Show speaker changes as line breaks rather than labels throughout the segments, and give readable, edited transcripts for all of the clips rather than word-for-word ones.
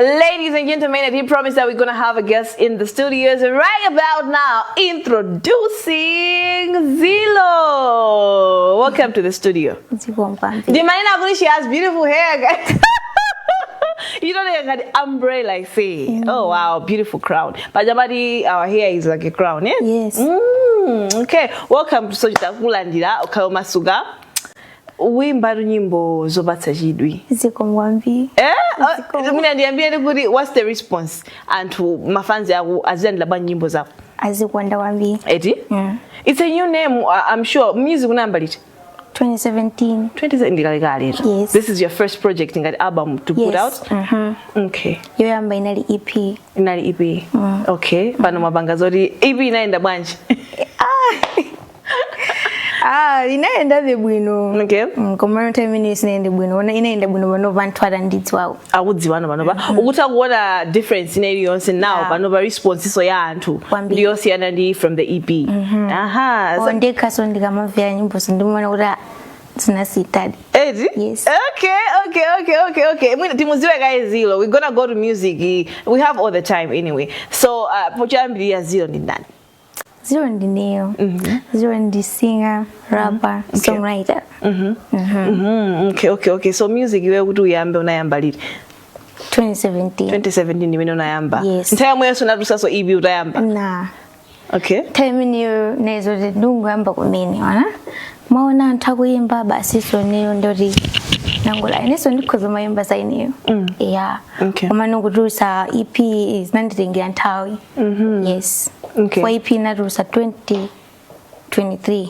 Ladies and gentlemen, I did promise that we're gonna have a guest in the studios right about now. Introducing Zilo. Welcome to the studio.
Zikomo kwambiri.
Ndimanena kuti she has beautiful hair, guys. You know they got the umbrella, I see. Oh wow, beautiful crown. But Jamadi, our hair is like a crown, yeah?
Yes.
Okay. Welcome to Sochita Kulandira, Masuga. Uimba nyimbo zopatsa chidwi.
Zikomo kwambiri.
Eh?
Zikomo.
Mina ndiambie kuti what's the response anthu mafans ako azilandira bwanji nyimbo zako?
Azikonda kwambiri.
Eti?
Mm.
It's a new name, I'm sure. Music unayamba liti?
2017.
20 ndikalekale.
Yes.
This is your first project ngati album to put
Yes.
out? Okay.
Yoyamba inali EP.
Inali EP. Okay. Pano mapanga zoti EP inaenda bwanji?
Ah, inaendabe bwino.
Okay.
Koma nthawi imene sinaende bwino. Ona inaenda bwino pano anthu atandidziwawo.
Akudziwana panopa, ukutha kuona difference ina iliyonse now? Panopa response iso ya anthu
Kwambiri.
ndiyosiyana ndi from the EP. Aha.
So, ndekhaso ndikamamvera nyimbo ndimaona kuti ah, zinasitadi.
Eti?
Yes.
Okay. Mwina timuziwe kaye Zilo. We're gonna go to music. We have all the time anyway. So, pochayambirira, Zilo ndi ndani?
Zilo ndineyo. Zilo ndi singer, rapper, songwriter.
Okay. So music iwe kuti uyambe, unayamba liti?
2017.
2017 ndimene unayamba?
Yes.
Nthawi yomweyo unatulusaso EP utayamba?
Na.
Okay.
Nthawi imeneyo nezoti ndingoyamba kumene wana maona anthu akuyimba, basi soneyo ndoti nangola inenso ndikhoza mayimba za ineyo, yeah. Koma nokutulusa EP zinanditengera nthawi, yes. For EP inatulusa 2023.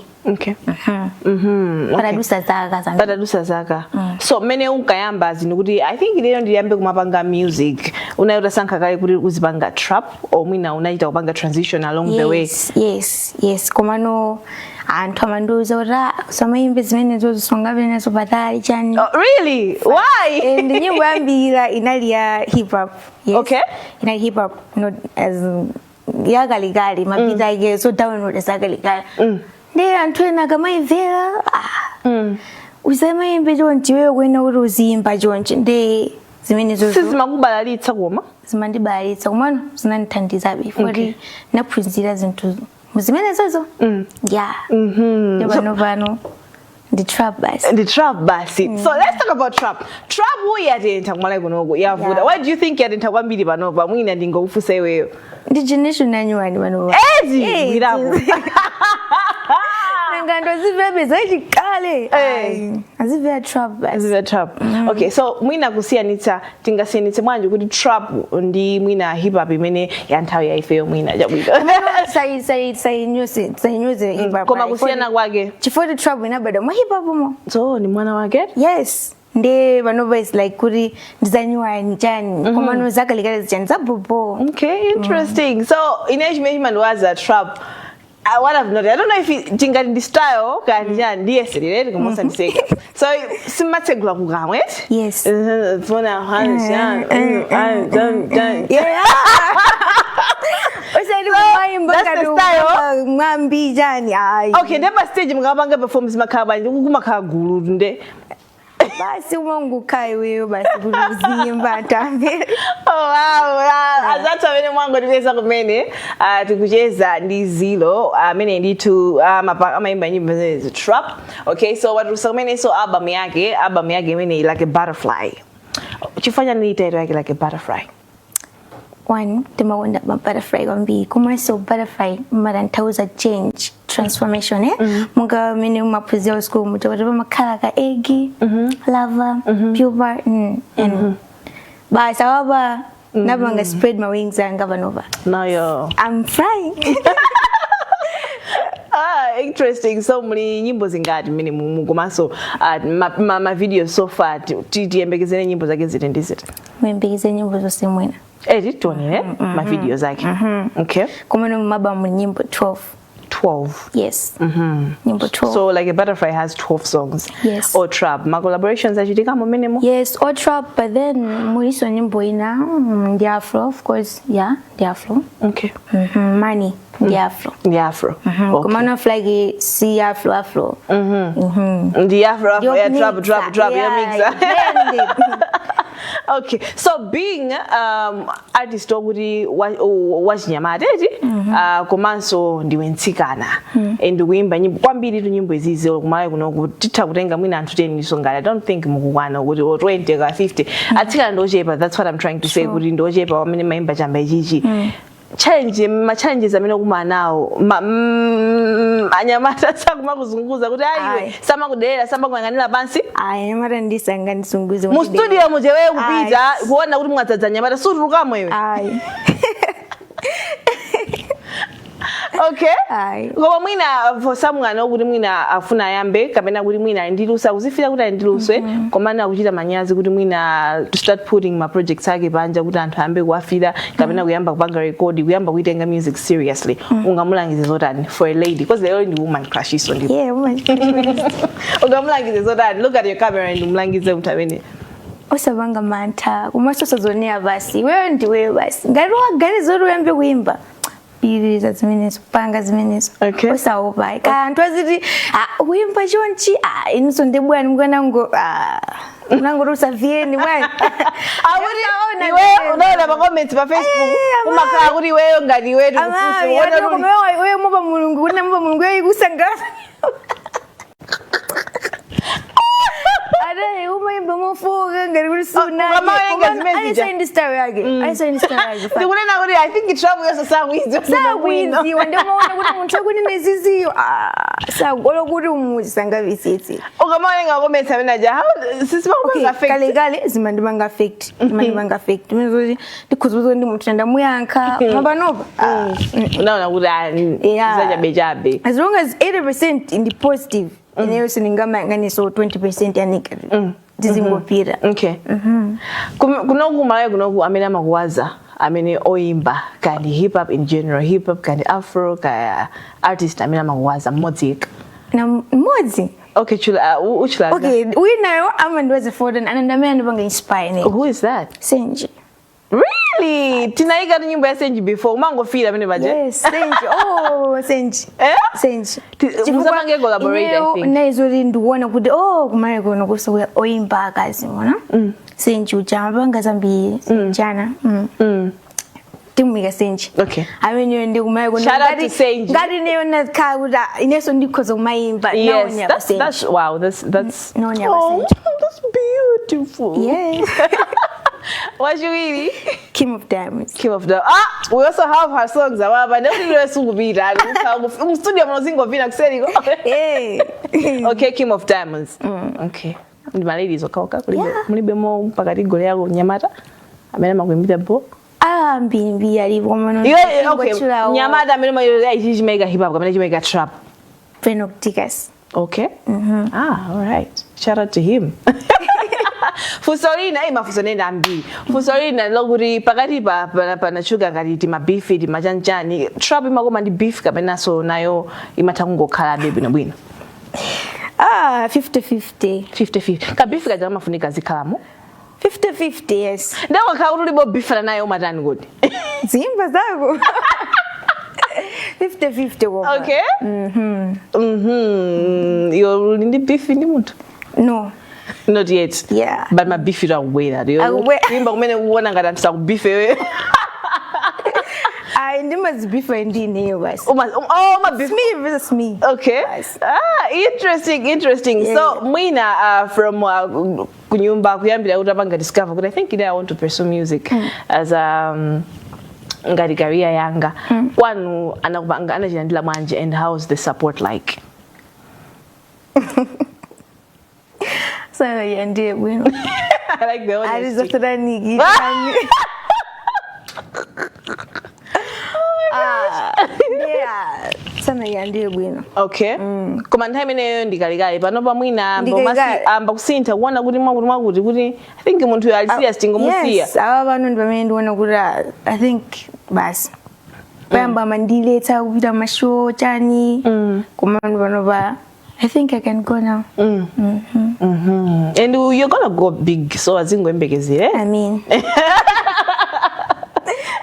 Patadusa zaka zambiri.
Patadusa zaka. So mmene unkayamba zinthu kuti I think ineyo ndiyambe kumapanga music, unayo utasankha kale kuti uzipanga trap or mwina unachita kupanga transition along the way?
Yes, komano anthu amandiuza kuti ah, usamayimbe zimenezo, zisongabe nazo patali chani.
Oh, really? Why?
And nyimbo yambira inali ya hip hop, yes. Inali hip hop, not as yakalikali, mapita ake so download zakalikali. Ndi anthu ena akamayimvera, ah, usamayimbe chonchi, wewe kuena kuti uziyimba chonchi, ndi zimenezo.
Sizimakubalalitsa koma?
Zimandibalalitsa, komano zinandithandizabe foti naphunzira zinthu zimenezozo, yeah. Ndi pano pano ndi trap basi.
Ndi trap basi. So let's talk about trap. Trap yatentha kumalawi kunoko, yavuta. Why do you think yatentha kwambiri panopa? Mwina ndingokufunsa iweyo.
Ndi generation yanyuwani panopa.
Ezi gwirapo.
Nanga ndozimvebe zachikale. Azimvera trap basi.
Azimvera trap. Okay, so mwina kusiyanitsa, tingasiyanitse bwanji kuti trap ndi mwina hip hop imene ya nthawi ya ifeyo, mwina chabwino?
Sainyoze hip hop.
Koma kusiyana kwake?
Chifukwa trap inabadwa mwa hip hop mo.
So ni mwana wake.
Yes, ndi panopa is like kuti ndizanyuwani chani, komano zakalikale zichani zabobo.
Okay, interesting. So ine chimene chimandiwaza trap, what I've noticed, I don't know if tingati ndi style kandi chani, ndiyeserere kumosandiseka. So simatsegula kukamwa, eti?
Yes.
Fona.
Yeah. Usati kumayimba
That's the
ngati
style.
ukuyimba mwambi chani, ayi.
Okay, nde pa stage mukapanga performance makhala bwanji? Kumakhala gulu nde?
Basi umangukhala iweyo basi kuti uziyimba tamve.
Oh, wow. Azathu amene mwangotipeza kumene, tikucheza ndi Zilo amene ndithu amayimba nyimbo zimenezi, trap. Okay, so watulusa kumene so album yake imene Like a Butterfly. Chifukwa chani title yake Like a Butterfly?
One, timakonda ma butterfly kwambiri, komanso butterfly matanthauza change, transformation, eh, monga mene umaphunzira school muja kuti pamakhala ka egg, larva, pupa, and basi awapa napanga spread my wings anga panopa.
Now you're
I'm flying.
Ah, interesting. So muli nyimbo zingati mmene mumu, komanso ma video so far tiyembekezere nyimbo zake ziti ndi ziti?
Muyembekeze nyimbo zonse mwina.
Eh, tionere ma video zake. Okay.
Komano maba muli nyimbo 12.
12?
Yes, nyimbo 12.
So Like a Butterfly has 12 songs?
Yes.
Or trap ma collaborations achitikamo menemo?
Yes, or trap, but then muliso nyimbo ina, ndi afro, of course, yeah, ndi afro. Money ndi afro.
Ndi afro. Okay.
Komano like si afro afro.
Ndi afro afro ya trap, trap, trap ya mixer. Okay, so being artist wokuti wachinyamata eti, komanso ndiwe mtsikana and kuimba nyimbo kwambiri tu, nyimbo izizi kumalawi kuno titha kutenga mwina anthu 10 so ngati I don't think mukukwana kuti o 20 ka 50, atsikana ndochepa. That's what I'm trying to say, kuti ndochepa pamene mayimba chamba ichichi. Challenge, ma challenges amene ukumana nawo, anyamata sakumakuzunguza kuti ayiwe,
Ayi.
samakuderera, samakuyang'anira pansi?
Ayi, anyamata ndisangandizunguze.
Mu studio mucheweyo kupita
Ayi.
kuona kuti mwadzadza anyamata, sutulukamo iwe?
Ayi.
Okay.
Ayi.
Koma mwina for someone okuti mwina afuna ayambe kapena kuti mwina ali ndi luso, akuzifira kuti ali ndi luso, koma akuchita manyazi kuti mwina to start putting ma projects ake panja kuti anthu ayambe kuwafira kapena kuyamba kupanga record, kuyamba kuitenga music seriously, ungamulangize zotani for a lady? Because lero ndi woman crush iso ndipo.
Yeah, woman.
Ungamulangize zotani? Look at your camera and umulangize munthu amene.
Osapanga mantha, komanso osazionera basi, iweyo ndiweyo basi. Ngati waganiza kuti uyambe kuimba, pitiriza zimenezo, panga zimenezo. Osaopa ka anthu aziti, "Ah, kuimba chonchi, ah, inunso ndi bwani mukanango, ah, munangoti usaviyeni bwani."
Akuti iweyo unaona pa comments pa Facebook umakhala kuti iweyo ngati iweyo
Amayi,
tikufunsa.
ati koma iweyo mupa Mulungu, kuti mupa Mulungu iweyo ikusangalala. Ate umayimba mofoka ngati kuti sunali.
Ukamawerenga zimene zija.
Alisa ndi style yake. Alisa ndi style yake.
Ndikunena kuti I think trap yonse sakuidziwa.
Sakuidziwa, ndimaona kuti munthu akunena iziziyo, ah, sakuola kuti umuzi sangavisitsi.
Ukamawerenga comments amene aja, how sisimakupanga affect?
Kale kale zimandipanga affect, zimandipanga affect. Zimene ndikhuza kuti ndi munthu ndamuyankha, koma panopa, ah,
Unaona kuti ah, zachabechabe.
As long as 80% ndi positive, ineyo sindingamayang'aniso 20% ya negative, ndizingopita.
Okay. Kunoku kumalawi kunoku, amene amakuwaza, amene oyimba kandi hip hop in general, hip hop kandi afro kaya artist amene amakuwaza mmodzi yekha.
Na mmodzi?
Okay, chula uchula.
Okay, winayo amandiwaza foden anandi amene andipanga inspire ne.
Who is that?
Senji.
Really? Tinaika tu nyimbo ya Senji before, umangofira amene paja.
Yes, Senji. Oh, Senji.
Eh?
Senji.
Musapange collaborate, I think.
Naizoti ndikuona kuti oh, kumalawi kuno kusowa oyimba akazi mona. Senji uja amapanga zambiri Senjana. Timwika Senji. Ameneyo ndi kumalawi kuno.
Shout out to Senji.
Ngati neyo nakhala kuti ah, inenso ndikhoza kumayimba.
Yes,
Naone
that's
Senji.
that's wow, that's
No, never
oh,
Senji.
that's beautiful. Wachiwiri?
King of Diamonds.
King of the, ah, we also have her songs awapa ndekuti sukupita mu studio muno zingopita kuseriko. Okay, King of Diamonds. Okay, ndi ma ladies okhaokha kulibe?
Yeah.
Mulibe mo pakati gole yako nyamata amene amakuimbira bo?
Ah, mbiri alipo, koma
Iwe, okay, nyamata amene mayoya ichi chimaika hip hop kamene chimaika trap.
Penocticus.
Okay. Ah, all right. Shout out to him. Funso lina, mafunso nenda ambiri. Funso lina lokuti pakati pa panachuka ngati tima beef, timachanchani. Trap imakoma ndi beef kapenanso nayo imatha kungokhalabe bwinobwino?
Ah, 50-50.
50-50. Ka beef kaja kamafunika zikhalamo.
50-50, yes.
Ndakakhala kuti ulibo beefana naye umatani kodi?
Zimba zako. 50-50 koma.
Okay. Iwe uli ndi beef ndi munthu?
No.
Not yet.
Yeah.
But ma beef akubwera.
Akubwera.
Kuimba kumene kuona ngati anthu sakubife wewe.
Ayi, ndimazibifa ndineyo basi.
Uma, oh, ma beef.
It's me versus me.
Okay.
Yes.
Ah, interesting, interesting. So, mwina from kunyumba kuyambira kuti apanga discover kuti I think I want to pursue music as ngati career yanga. Kwanu anakupanga anachilandira bwanji and how's the support like?
Sana yandiye bwino.
I like the honesty.
Alizosataniki. Ah, yeah. Sana yandiye bwino.
Okay. Koma nthawi imeneyo ndikalikali, panopa mwina amba
Ndikalikali.
amba kusintha kuona kuti mwakuti mwakuti kuti I think munthu uyu ali serious, tingomusiya.
Yes, ava pano ndi pamene ndiona kuti ah, I think basi. Payamba amandiletsa kupita ma show chani. Koma pano pa I think I can go now.
And you're gonna go big, so azingoyembekezere.
I mean,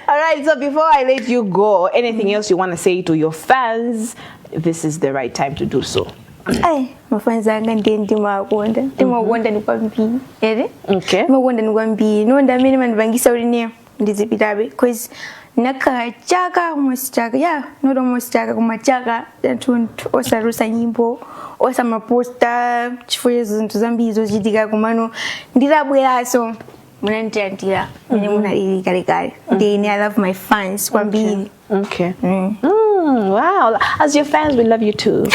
All right, so before I let you go, anything else you want to say to your fans? This is the right time to do so.
Ai, mafans anga ndiye ndimakonda, ndimakonda ni kwambiri ere. Ndimakonda ni kwambiri, nonda amene mandipangisa kuti ne ndizipitabe, 'cause nakhala chaka, almost chaka, yeah, not almost chaka, koma chaka athunthu osatulutsa nyimbo, osamaposta, chifukwa zinthu zambiri zochitika. Komano nditabweranso munandilandira mene munalili kalekale. Ndi ine, I love my fans kwambiri.
Okay. Wow. As your fans, we love you too.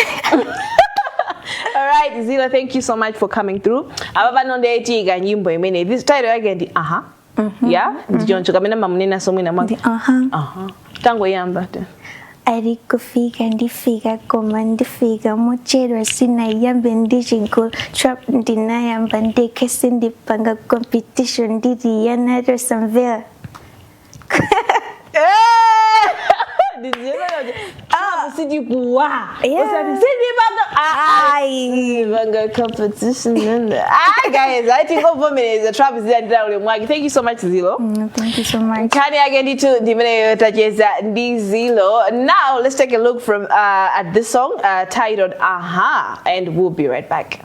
All right, Zilo, thank you so much for coming through. Apa pano ndaitika nyimbo imene. This title yake ndi "Aha". Yeah? Ndichoncho kamene mamunena somwina mwake.
Ndi "Aha".
Aha. Tangoyamba te.
Ari kufika ndifika, koma ndifika mochedwa, sinayambe ndichigulu. Trap ndinayamba ndekhe, sindipanga competition, nditi yanatosamvera.
Eh! Ah, sindikuwa.
Yeah.
Sindipanga, ah.
Ai.
Sindipanga competition. Ah, guys, I think ngovomereza trap zilandira ulemu wake. Thank you so much, Zilo.
Thank you so much.
Nkhani yake ndithu ndimeneyo, tacheza ndi Zilo. Now let's take a look from at this song titled "Aha", and we'll be right back.